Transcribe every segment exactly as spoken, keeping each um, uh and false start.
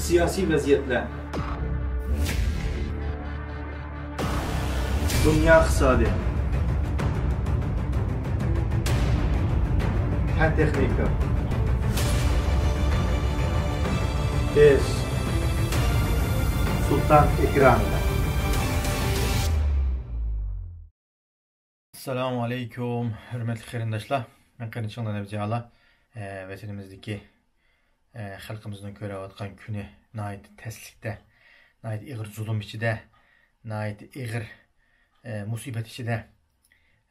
سىياسىي ۋەزىيەتلەر، دۇنيا ئىقتىسادى، پەن تېخنىكا، بىز سۇلتان ئېكرانىدا. ئەسسالامۇ ئەلەيكۇم، ھۆرمەتلىك قېرىنداشلار. مەن قېرىندىشىڭلار نەبىجى ئالا. ئە، ۋەتىنىمىزدىكى، ئە، خەلقىمىزنىڭ كۆرۈۋاتقان كۈنى ناھايىتى تەسلىكتە، ناھايىتى ئېغىر زۇلۇم ئىچىدە، ناھايىتى ئېغىر، ئە، مۇسىبەت ئىچىدە،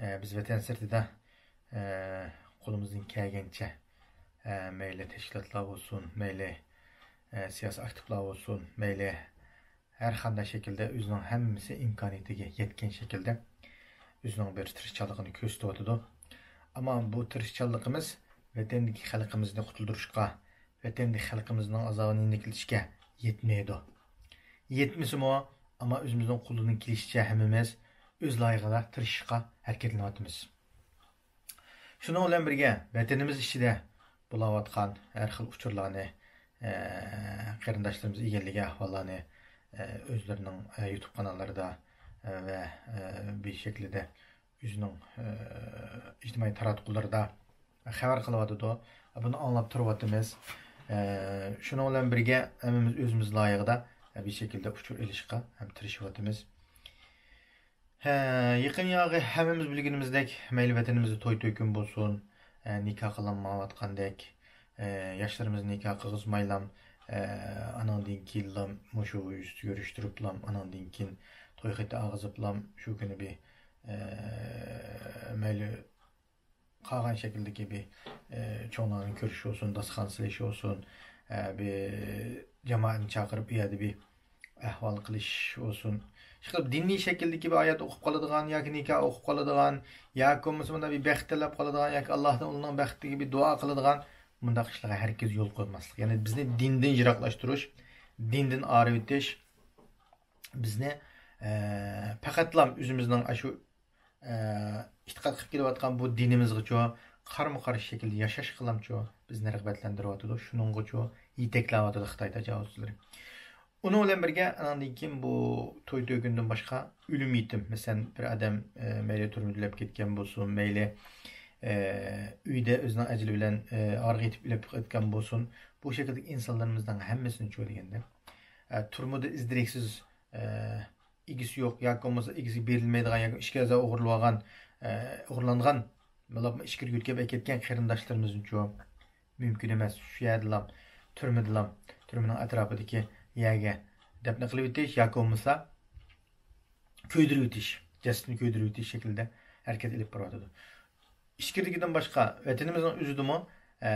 ئە، بىز ۋەتەن سىرتىدا، ئە، قولىمىزدىن كەلگەنچە، ئە، مەيلى تەشكىلاتلار بولسۇن، مەيلى، ئە، سىياسىي ئاكتىپلار بولسۇن، مەيلى ھەر قانداق شەكىلدە ئۆزىنىڭ ھەممىسى ئىمكانىيىتىگە يەتكەن شەكىلدە ئۆزىنىڭ بىر تىرىشچانلىقىنى كۆرسىتىۋاتىدۇ. ئەمما بۇ تىرىشچانلىقىمىز ۋەتەندىكى خەلقىمىزنى قۇتۇلدۇرۇشقا، ۋەتەندىكى خەلقىمىزنىڭ ئازابىنى يېنىكلىتىشكە يەتمەيدۇ. يەتمىسىمۇ، ئەمما ئۆزىمىزنىڭ قولىدىن كېلىشىچە ھەممىمىز ئۆز لايىقىدا تىرىشىشقا ھەرىكەتلىنىۋاتىمىز. شۇنىڭ بىلەن بىرگە، ۋەتىنىمىز ئىچىدە بولاۋاتقان ھەر خىل ئۇچۇرلارنى، ئە، قېرىنداشلىرىمىز ئىگىلىگەن ئەھۋاللارنى، ئە، ئۆزلىرىنىڭ، ئە، يۇتۇب قاناللىرىدا، ئە، ۋە، ئە، بىر شەكىلدە ئۆزىنىڭ، ئە، ئىجتىمائىي تاراتقۇلىرىدا خەۋەر قىلىۋاتىدۇ. بۇنى ئاڭلاپ تۇرۇۋاتىمىز. ئە، شۇنىڭ بىلەن بىرگە، ھەممىمىز ئۆزىمىز لايىقىدا، ئە، بىر شەكىلدە ئۇچۇر ئېلىشقا ھەم تىرىشىۋاتىمىز. ھە، يېقىن ياغى ھەممىمىز بىلگىنىمىزدەك، مەيلى ۋەتىنىمىزدە توي تۆكۈن بولسۇن، ئە، نىكاھ قىلىنمايۋاتقاندەك، ئە، ياشلىرىمىزنى نىكاھ قىلغۇزمايلام، ئە، ئانىڭدىن كېيىنلام مۇشۇ يۈز كۆرۈشتۈرۈپلام، ئانىڭدىن كېيىن توي خېتى ئالغۇزۇپلام، شۇ كۈنى بىر، ئە، مەيلى قالغان شەكىلدىكى بىر، ئە، چوڭلارنى كۆرۈش بولسۇن، داستىخان سېلىش بولسۇن، ئە، بىر جامائەتنى چاقىرىپ، ئۇ يەردە بىر ئەھۋال قىلىش بولسۇن. ئىشقىلىپ، دىنىي شەكىلدىكى بىر ئايەت ئوقۇپ قالىدىغان ياكى نىكاھ ئوقۇپ قالىدىغان ياكى بولمىسا مۇنداق بىر بەخت تىلەپ قالىدىغان ياكى ئاللاھنىڭ ئۇلىنىڭ بەختىگە بىر دۇئا قىلىدىغان مۇنداق ئىشلارغا ھەرگىز يول قويماسلىق. يەنى بىزنى دىندىن يىراقلاشتۇرۇش، دىندىن ئايرىۋېتىش، بىزنى، ئە، پەقەتلام ئۆزىمىزنىڭ ئاشۇ ئە، ئېتىقاد قىلىپ كېلىۋاتقان بۇ دىنىمىزغىچۇ، قارمۇ قارشى شەكىلدە ياشاشقىلامچۇ، بىزنى رىغبەتلەندۈرۈۋاتىدۇ، شۇنىڭغىچۇ يېتەكلەۋاتىدۇ خىتاي تاجاۋۇزچىلىرى. ئۇنىڭ بىلەن بىرگە، ئاناندىن كېيىن بۇ توي تۆكۈندىن باشقا ئۆلۈم يېتىم، مەسىلەن، بىر ئادەم، ئە، مەيلى تۈرمىدە ئۆلۈپ كەتكەن بولسۇن، مەيلى، ئە، ئۆيدە ئۆزىنىڭ ئەجىلى بىلەن، ئە، ئارىغا يېتىپ ئۆلۈپ كەتكەن بولسۇن، بۇ شەكىلدىكى ئىنسانلىرىمىزنىڭ ھەممىسىنىچۇ دېگەندە، ئە، تۈرمىدە ئىز-دېرەكسىز، ئە، ئىگىسى يوق ياكى بولمىسا ئىگىسىگە بېرىلمەيدىغان ياكى ئىچكى ئەزا ئوغرىلىۋالغان، ئە، ئوغرىلانغان، بولۇپمۇ ئىچكىرىگە يۆتكەپ ئەكەتكەن قېرىنداشلىرىمىزنىچۇ مۇمكىن ئەمەس. شۇ يەردىلا، تۈرمىدىلا، تۈرمىنىڭ ئەتراپىدىكى يەرگە دەپنە قىلىۋېتىش ياكى بولمىسا كۆيدۈرۈۋېتىش، جەسىتىنى كۆيدۈرۈۋېتىش شەكلىدە ھەرىكەت ئېلىپ بارىۋاتىدۇ. ئىچكىرىدىكىدىن باشقا، ۋەتىنىمىزنىڭ ئۆزىدىمۇ، ئە،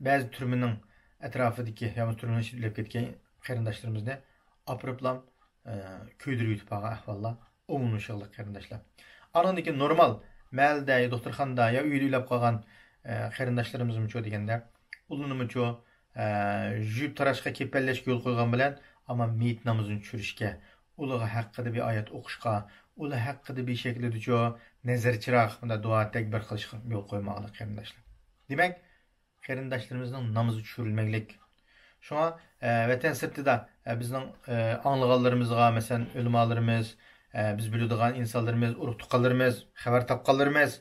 بەزى تۈرمىنىڭ ئەتراپىدىكى ياكى تۈرمىنىڭ ئىچىدە ئۆلۈپ كەتكەن قېرىنداشلىرىمىزنى ئاپىرىپلا، ئە، كۆيدۈرۈۋېتىپ قالغان ئەھۋاللار ئومۇملىشىقلىق، قېرىنداشلار. ئانىڭدىن كېيىن نورمال مەھەللىدە يا دوختۇرخانىدا يا ئۆيدە ئۆلۈپ قالغان، ئە، قېرىنداشلىرىمىزمۇچۇ دېگەندە، ئۇلىنىمۇچۇ، ئە، يۇيۇپ تاراشقا، كېپەنلەشكە يول قويغان بىلەن، ئەمما مېيىت نامىزىنى چۈشۈرۈشكە، ئۇلىغا ھەققىدە بىر ئايەت ئوقۇشقا، ئۇلار ھەققىدە بىر شەكىلدىچۇ نەزەر چىراغ، مۇنداق دۇئا تەكبىر قىلىشقا يول قويماڭلار، قېرىنداشلار. دېمەك، قېرىنداشلىرىمىزنىڭ نامىزى چۈشۈرۈلمەكلىك. شۇڭا، ئە، ۋەتەن سىرتىدا، ئە، بىزنىڭ، ئە، ئاڭلىغانلىرىمىزغا، مەسىلەن، ئۆلىمالىرىمىز، ئە، بىز بىلىدىغان ئىنسانلىرىمىز، ئۇرۇق تۇغقانلىرىمىز، خەۋەر تاپقانلىرىمىز،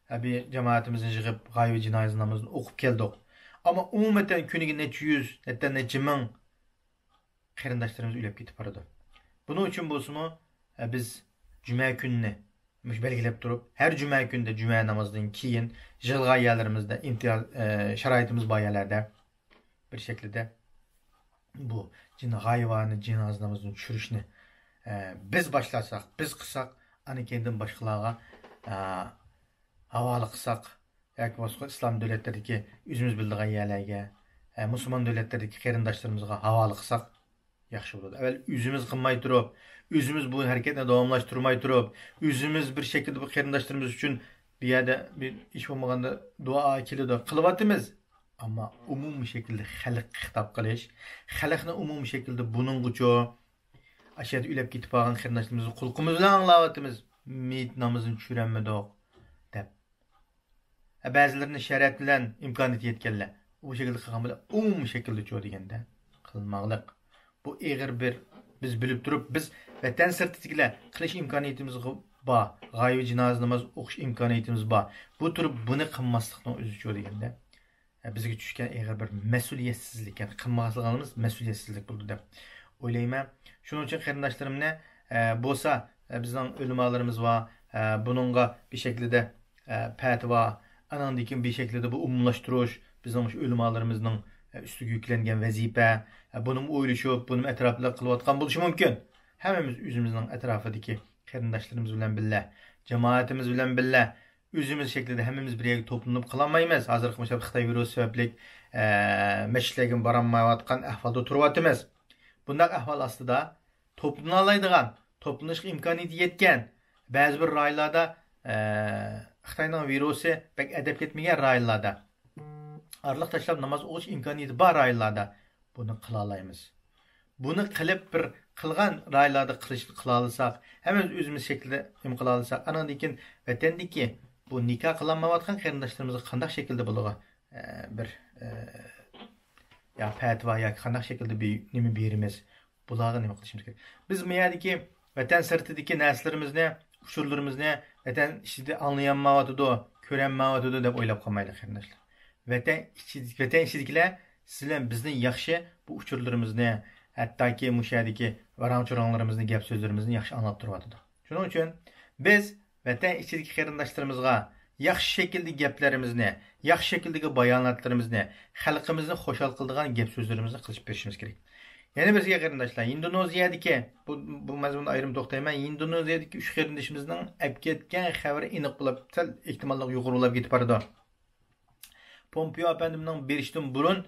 ئە، بىر جامائىتىمىزنى يىغىپ، غايىۋى جىنازا نامىزىنى ئوقۇپ كەلدۇق. ئەمما ئومۇمەن كۈنىگە نەچچە يۈز، ھەتتا نەچچە مىڭ قېرىنداشلىرىمىز ئۆلۈپ كېتىپ بارىدۇ. بۇنىڭ ئۈچۈن بولسىمۇ، ئە، بىز جۈمە كۈنىنى مۇشۇ بەلگىلەپ تۇرۇپ، ھەر جۈمە كۈنىدە جۈمە نامازىدىن كېيىن يىغىلغان يەرلىرىمىزدە ئىمتىياز، ئە، شارائىتىمىز بار يەرلەردە بىر شەكىلدە بۇ جىن-، غايىۋانە جىنازا نامىزىنى چۈشۈرۈشنى، ئە، بىز باشلاساق، بىز قىلساق، ئاندىن كېيىندىن باشقىلارغا، ئە، ھاۋالە قىلساق، ياكى بولمىسا ئىسلام دۆلەتلىرىدىكى ئۆزىمىز بىلىدىغان يەرلەرگە، ئە، مۇسۇلمان دۆلەتلىرىدىكى قېرىنداشلىرىمىزغا ھاۋالە قىلساق ياخشى بولىدۇ. ئەۋۋەل ئۆزىمىز قىلماي تۇرۇپ، ئۆزىمىز بۇ ھەرىكەتنى داۋاملاشتۇرماي تۇرۇپ، ئۆزىمىز بىر شەكىلدە بۇ قېرىنداشلىرىمىز ئۈچۈن بۇ يەردە بىر ئىش بولمىغاندا دۇئا كېلىدۇ، قىلىۋاتىمىز. ئەمما ئومۇمىي شەكىلدە خەلققە خىتاب قىلىش، خەلقنى ئومۇمىي شەكىلدە بۇنىڭغىچۇ ئاشۇ يەردە ئۆلۈپ كېتىپ قالغان قېرىنداشلىرىمىزنى قۇلىقىمىز بىلەن ئاڭلاۋاتىمىز، مېيىت نامىزىنى چۈشۈرەلمىدۇق، دەپ. ھە، بەزىلىرىنى شەرەت بىلەن ئىمكانىيىتى يەتكەنلەر ئۇ شەكىلدە قىلغان بولۇپ، ئومۇمىي شەكىلدىچۇ دېگەندە قىلماقلىق. بۇ ئېغىر بىر، بىز بىلىپ تۇرۇپ، بىز ۋەتەن سىرتىدىكىلەر قىلىش ئىمكانىيىتىمىز بار، غايىۋى جىنازا ناماز ئوقۇش ئىمكانىيىتىمىز بار. بۇ تۇرۇپ بۇنى قىلماسلىقنىڭ ئۆزىچۇ دېگەندە، بىزگە چۈشكەن ئېغىر بىر مەسئۇلىيەتسىزلىك، يەنى قىلماسلىقىمىز مەسئۇلىيەتسىزلىك بولىدۇ دەپ ئويلايمەن. شۇنىڭ ئۈچۈن قېرىنداشلىرىمنى، ئە، بولسا، ئە، بىزنىڭ ئۆلىمالىرىمىز بار، ئە، بۇنىڭغا بىر شەكلىدە، ئە، پەتىۋا، ئانىڭدىن كېيىن بىر شەكلىدە بۇ ئومۇملاشتۇرۇش، بىزنىڭ مۇشۇ ئۆلىمالىرىمىزنىڭ، ئە، ئۈستىگە يۈكلەنگەن ۋەزىپە، ئە، بۇنىمۇ ئويلىشىپ، بۇنىمۇ ئەتراپلىق قىلىۋاتقان بولۇشى مۇمكىن. ھەممىمىز ئۆزىمىزنىڭ ئەتراپىدىكى قېرىنداشلىرىمىز بىلەن بىللە، جامائىتىمىز بىلەن بىللە، ئۆزىمىز شەكلىدە ھەممىمىز بىر يەرگە توپلىنىپ قالالمايمىز. ھازىرقى مۇشۇ خىتاي ۋىرۇسى سەۋەبلىك، ئە، مەسچىتلەرگە بارالمايۋاتقان ئەھۋالدا تۇرۇۋاتىمىز. بۇنداق ئەھۋال ئاستىدا توپلىنالايدىغان، توپلىنىشقا ئىمكانىيىتى يەتكەن بەزى بىر رايونلاردا، ئە، خىتاينىڭ ۋىرۇسى بەك ئەدەپ كەتمىگەن رايونلاردا، ئارىلىق تاشلاپ ناماز ئوقۇش ئىمكانىيىتى بار رايونلاردا بۇنى قىلالايمىز. بۇنى قىلىپ بىر قىلغان رايونلاردا قىلىش، قىلالىساق، ھەممىمىز ئۆزىمىز شەكلىدە نېمە قىلالىساق، ئانىڭدىن كېيىن ۋەتەندىكى بۇ نىكاھ قىلالمايۋاتقان قېرىنداشلىرىمىزغا قانداق شەكىلدە بۇلارغا، ئە، بىر، ئە، يا پەتىۋا ياكى قانداق شەكىلدە بىر نېمە بېرىمىز، بۇلارغا نېمە قىلىشىمىز كېرەك؟ بىز بۇ يەردىكى ۋەتەن سىرتىدىكى نەرسىلىرىمىزنى، ئۇچۇرلىرىمىزنى ۋەتەن ئىچىدە ئاڭلىيالمايۋاتىدۇ، كۆرەلمەيۋاتىدۇ دەپ ئويلاپ قالمايلى، قېرىنداشلار. ۋەتەن ئىچىدىكى، ۋەتەن ئىچىدىكىلەر سىز بىلەن بىزدىن ياخشى بۇ ئۇچۇرلىرىمىزنى، ھەتتاكى مۇشۇ يەردىكى ۋاراڭ-چۇرۇڭلىرىمىزنى، گەپ-سۆزلىرىمىزنى ياخشى ئاڭلاپ تۇرۇۋاتىدۇ. شۇنىڭ ئۈچۈن بىز ۋەتەن ئىچىدىكى قېرىنداشلىرىمىزغا ياخشى شەكىلدىكى گەپلىرىمىزنى، ياخشى شەكىلدىكى باياناتلىرىمىزنى، خەلقىمىزنى خۇشال قىلىدىغان گەپ-سۆزلىرىمىزنى قىلىپ بېرىشىمىز كېرەك. يەنە بىرسىگە قېرىنداشلار، ئىندونېزىيەدىكى، بۇ، بۇ مەزمۇندا ئايرىم توختايمەن، ئىندونېزىيەدىكى ئۈچ قېرىندىشىمىزنىڭ ئەپكەتكەن خەۋىرى ئېنىق بولۇپ، سەل ئېھتىماللىق يۇقىرىلاپ كېتىپ بارىدۇ. پومپېئو ئەپەندىمنىڭ بېرىشتىن بۇرۇن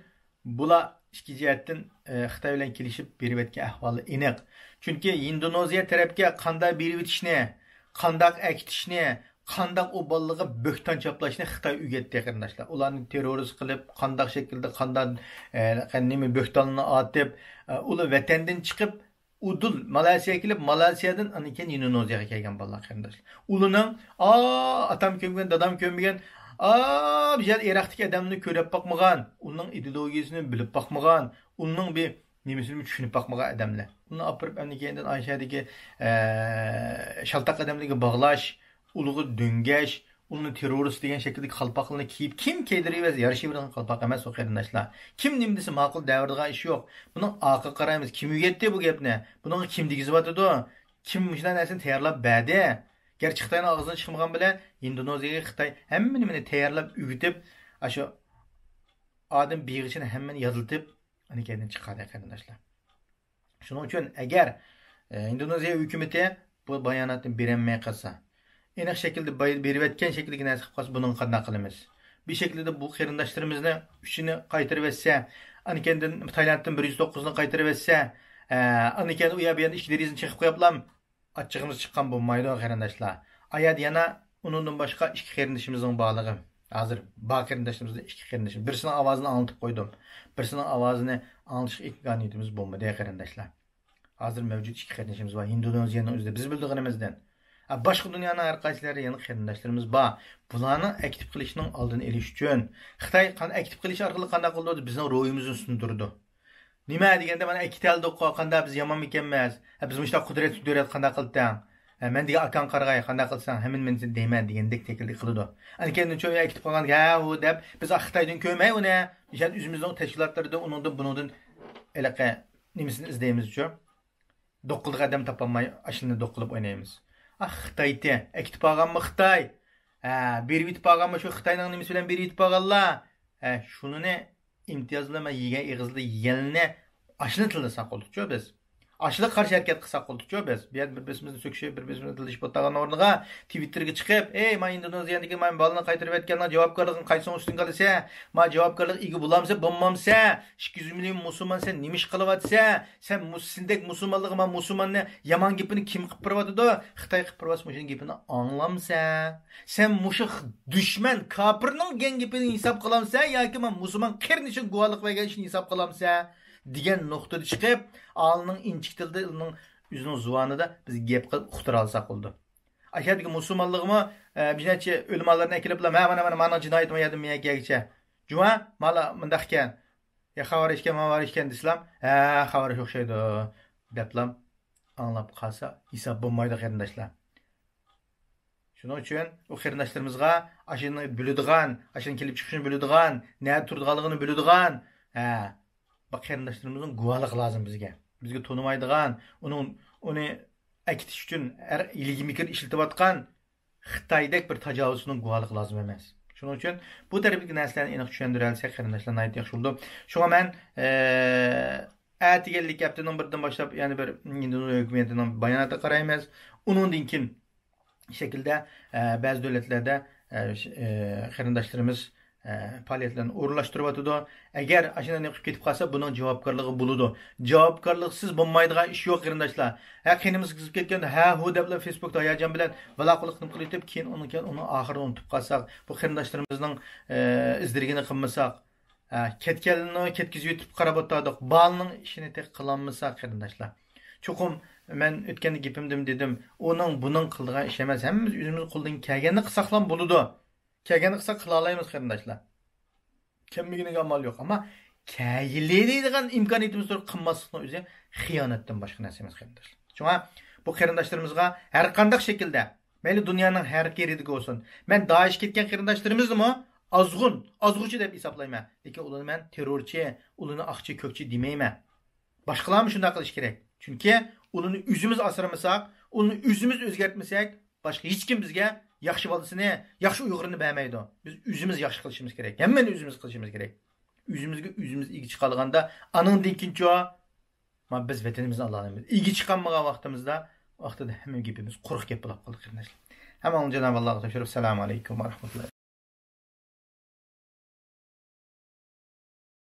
بۇلار ئىككى جەھەتتىن، ئە، خىتاي بىلەن كېلىشىپ بېرىۋەتكەن ئەھۋالى ئېنىق. چۈنكى ئىندونېزىيە تەرەپكە قانداق بېرىۋېتىشنى، قانداق ئەكېتىشنى، قانداق ئۇ بالىلارغا بۆھتان چاپلاشنى خىتاي ئۆگەتتى، قېرىنداشلار. ئۇلارنى تېررورىست قىلىپ، قانداق شەكىلدە، قانداق، ئە، نېمە، بۆھتانلارنى ئاتىپ، ئە، ئۇلار ۋەتەندىن چىقىپ، ئۇدۇل مالايسىيەگە كېلىپ، مالايسىيەدىن ئاندىن كېيىن ئىندونېزىيەگە كەلگەن بالىلار، قېرىنداشلار. ئۇلىنىڭ، ئا، ئاتام كۆرمىگەن، دادام كۆرمىگەن، ئا، بىر يەر ئىراقتىكى ئادەمنى كۆرۈپ باقمىغان، ئۇنىڭ ئىدېئولوگىيىسىنى بىلىپ باقمىغان، ئۇنىڭ بىر نېمىسىنى چۈشىنىپ باقمىغان ئادەملەر. ئۇنى ئاپىرىپ ئەمدى كېيىندىن ئاشۇ يەردىكى، ئە، شالتاق ئادەملەرگە باغلاش، ئۇلىغا دۆڭگەش، ئۇلارنى تېررورىست دېگەن شەكىلدىكى قالپاقلىرىنى كىيىپ، كىم كىيدۈرۈۋەرسە يارىشىۋېرىدىغان قالپاق ئەمەس ئۇ، قېرىنداشلار. كىم نېمە دېسە ماقۇل دەۋېرىدىغان ئىش يوق. بۇنىڭ ئارقىغا قارايمىز. كىم ئۆگەتتى بۇ گەپنى؟ بۇنىڭغا كىم دېگۈزۈۋاتىدۇ؟ كىم مۇشۇنداق نەرسىنى تەييارلاپ بەردى؟ گەرچە خىتاينىڭ ئاغزىدىن چىقمىغان بىلەن، ئىندونېزىيەگە خىتاي ھەممە نېمىنى تەييارلاپ ئۆگىتىپ، ئاشۇ ئادەم بېيىغىچىنى ھەممىنى يادلىتىپ، ئاندىن كېيىن چىقاردى، قېرىنداشلار. شۇنىڭ ئۈچۈن ئەگەر، ئە، ئىندونېزىيە ھۆكۈمىتى بۇ باياناتنى بېرەلمەي قالسا، ئېنىق شەكىلدە باي-، بېرىۋەتكەن شەكىلدىكى نەرسە قىلىپ قالسا، بۇنىڭغا قانداق قىلىمىز؟ بىر شەكىلدە بۇ قېرىنداشلىرىمىزنىڭ ئۈچىنى قايتۇرۇۋەتسە، ئاندىن كېيىندىن تايلاندتىن بىر يۈز توققۇزنى قايتۇرۇۋەتسە، ئە، ئاندىن كېيىن ئۇ يەر بۇ يەردىن ئىككى دېرىزىنى چېقىپ قويۇپلام، ئاچچىقىمىز چىققان بولمايدۇ، قېرىنداشلار. ئايەردە يەنە ئۇنىڭدىن باشقا ئىككى قېرىندىشىمىزنىڭ بارلىقى. ھازىر بار قېرىنداشلىرىمىزدىن ئىككى قېرىندىشىم. بىرسىنىڭ ئاۋازىنى ئاڭلىتىپ قويدۇم. بىرسىنىڭ ئاۋازىنى ئاڭلىتىش ئىمكانىيىتىمىز بولمىدى، قېرىنداشلار. ھازىر مەۋجۇت ئىككى قېرىندىشىمىز بار. ھىندونېزىيەنىڭ ئۆزىدە بىز بىلىدىغىنىمىزدىن. ھە، باشقا دۇنيانىڭ ھەر قايسى يەرلىرى يەنە قېرىنداشلىرىمىز بار. بۇلارنىڭ ئەكېتىپ قېلىشىنىڭ ئالدىنى ئېلىش ئۈچۈن خىتاي قان-، ئەكېتىپ قېلىش ئارقىلىق قانداق قىلىدۇ؟ بىزنىڭ روھىمىزنى سۇندۇرىدۇ. نېمە دېگەندە، مانا ئەكېتەلدۇققۇ، قانداق بىز يامانمىكەنمىز؟ ھە، بىز مۇشۇنداق قۇدرەتلىك دۆلەت قانداق قىلدىڭ؟ ھە، مەن دېگەن ئاكاڭ قارىغاي، قانداق قىلساڭ، ھەممىنى مەن سېنى دەيمەن دېگەندەك شەكىلدە قىلىدۇ. ئاندىن كېيىن شۇ ئەكېتىپ قالغان، ھە، ھۇ دەپ، بىز خىتايدىن كۆرمەي ئۇنى، مىسال ئۆزىمىزنىڭ تەشكىلاتلىرىدىن، ئۇنىڭدىن، بۇنىڭدىن ھېلىقى نېمىسىنى ئىزدەيمىزچۇ؟ دوققىلىق ئادەم تاپالماي، ئاشۇنى دوققىلىپ ئوينايمىز. ئاھ، خىتايتى، ئەكېتىپ ئالغانمۇ خىتاي؟ ھە، بېرىۋېتىپ ئالغانمۇ شۇ خىتاينىڭ نېمىسى بىلەن بېرىۋېتىپ ئالغانلا؟ ھە، شۇنىنى ئىمتىياز بىلەن مەن يېگەن ئېغىزدا يېگەننى ئاشۇنى تىللىساق بولدۇچۇ بىز. ئاشۇنى قارشى ھەرىكەت قىلساق بولدۇچۇ بىز. بۇ يەردە بىر-بىرسىمىزنى سۆكۈشۈپ، بىر-بىرسىمىزنى تىللىشىپ ئولتۇرغان ئورنىغا، تىۋىتتېرگە چىقىپ، ئەي، مانا ئىندونېزىيەدىكى مانا بالىنى قايتۇرۇپ ئەتكەننىڭ جاۋابكارلىقىنى قايسىڭ ئۈستۈنگە ئالىسەن؟ مانا جاۋابكارلىق ئىگە بولامسەن، بولمامسەن؟ ئىككى يۈز مىليون مۇسۇلمان سەن نېمە ئىش قىلىۋاتىسەن؟ سەن مۇس-، سېنىڭدەك مۇسۇلمانلارغا مانا مۇسۇلماننى يامان گېپىنى كىم قىلىپ بېرىۋاتىدۇ؟ خىتاي قىلىپ بېرىۋاتسا مۇشۇنىڭ گېپىنى ئاڭلامسەن؟ سەن مۇشۇ خ-، دۈشمەن كاپىرنىڭ دېگەن گېپىنى ھېساب قىلامسەن ياكى مانا مۇسۇلمان قېرىندىشىڭ گۇۋاھلىق بەرگەن ئىشنى ھېساب قىلامسەن؟ دېگەن نۇقتىدا چىقىپ، ئالىمنىڭ ئىنچىكە تىلىدا ئۇنىڭ ئۆزىنىڭ زۇۋانىدا بىز گەپ قىلىپ ئۇقتۇرالىساق بولىدۇ. ئاشۇ يەردىكى مۇسۇلمانلىقمۇ، ئە، بىر نەچچە ئۆلىمالارنى ئەكېلىپلا، مە-، مانا، مانا، مانا جىنايىتى ما يەردىن ما يەرگىچە. جۇما، مالا مۇنداق ئىكەن. خەۋەر ئىكەن، ماۋار ئىكەن دېسىلام، ھە، خەۋەر ئوخشايدۇ دەپلام ئاڭلاپ قالسا ھېساب بولمايدۇ، قېرىنداشلار. شۇنىڭ ئۈچۈن ئۇ قېرىنداشلىرىمىزغا ئاشۇنى بىلىدىغان، ئاشۇنىڭ كېلىپ چىقىشىنى بىلىدىغان، نەدە تۇرىدىغانلىقىنى بىلىدىغان، ھە، بۇ قېرىنداشلىرىمىزنىڭ گۇۋاھلىقى لازىم بىزگە. بىزگە تونۇمايدىغان، ئۇنىڭ، ئۇنى ئەكېتىش ئۈچۈن ھەر ھىيلە-مىكىر ئىشلىتىۋاتقان خىتايدەك بىر تاجاۋۇزچىنىڭ گۇۋاھلىقى لازىم ئەمەس. شۇنىڭ ئۈچۈن بۇ تەرەپتىكى نەرسىلەرنى ئېنىق چۈشەندۈرەلىسەك، قېرىنداشلار، ناھايىتى ياخشى بولىدۇ. شۇڭا مەن، ئە، ئەتىگەنلىك ھەپتىنىڭ بىرىدىن باشلاپ يەنە بىر ئىندونېزىيە ھۆكۈمىتىنىڭ باياناتىغا قارايمىز. ئۇنىڭدىن كېيىن شەكىلدە، ئە، بەزى دۆلەتلەردە، ئە، ش-، ئە، قېرىنداشلىرىمىز، ئە، پائالىيەتلەرنى ئورۇنلاشتۇرۇۋاتىدۇ. ئەگەر ئاشۇنداق قىلىپ كېتىپ قالسا، بۇنىڭ جاۋابكارلىقى بولىدۇ. جاۋابكارلىقسىز بولمايدىغان ئىش يوق، قېرىنداشلار. ھە، قېنىمىز قىزىپ كەتكەندە، ھە، ھۇ دەپلا فېيسبۇكتا ھاياجان بىلەن ۋالاقۇلۇق قىلىپ قېلىپ، كېيىن ئۇنىڭ، كېيىن ئۇنىڭ ئاخىرىنى ئۇنتۇپ قالساق، بۇ قېرىنداشلىرىمىزنىڭ، ئە، ئىز دېرىكىنى قىلمىساق، ھە، كەتكەننى كەتكۈزۈۋېتىپ قاراپ ئولتۇردۇق. بالىنىڭ ئىشىنى تېخى قىلالمىساق، قېرىنداشلار. چوقۇم مەن ئۆتكەندە گېپىمدىمۇ دېدىم، ئۇنىڭ بۇنىڭ قىلىدىغان ئىشى ئەمەس. ھەممىمىز ئۆزىمىز قولدىن كەلگەننى قىلساقلا بولىدۇ. كەلگەننى قىلساق قىلالايمىز، قېرىنداشلار. كەلمىگىنىگە ئامال يوق. ئەمما كەلگىلى دەيدىغان ئىمكانىيىتىمىز تۇرۇپ قىلماسلىقنىڭ ئۆزى خىيانەتتىن باشقا نەرسە ئەمەس، قېرىنداشلار. شۇڭا بۇ قېرىنداشلىرىمىزغا ھەر قانداق شەكىلدە، مەيلى دۇنيانىڭ ھەر قېرىدىكى بولسۇن، مەن دائىشقا كەتكەن قېرىنداشلىرىمىزنىمۇ ئازغۇن، ئازغۇچى دەپ ھېسابلايمەن. لېكىن ئۇلارنى مەن تېررورچى، ئۇلارنى ئاقچى، كۆكچى دېمەيمەن. باشقىلارمۇ شۇنداق قىلىشى كېرەك. چۈنكى ئۇلارنى ئۆزىمىز ئاسرىمىساق، ئۇلارنى ئۆزىمىز ئۆزگەرتمىسەك، باشقا ھېچكىم بىزگە ياخشى بالىسىنى، ياخشى ئۇيغۇرنى بەرمەيدۇ. بىز ئۆزىمىز ياخشى قىلىشىمىز كېرەك. ھەممىنى ئۆزىمىز قىلىشىمىز كېرەك. ئۆزىمىزگە ئۆزىمىز ئىگە چىقالىغاندا، ئانىڭدىن كېيىنچۇ؟ ما بىز ۋەتىنىمىزنى ئالالايمىز. ئىگە چىقالمىغان ۋاقتىمىزدا، ۋاقتىدا ھەممە گېپىمىز قۇرۇق گەپ بولۇپ قالدى، قېرىنداشلار. ھەممىڭلارنى جانابى ئاللاغا تاپشۇرۇپ، سالام ئەلەيكۇم ۋە رەھمەتۇللاھى.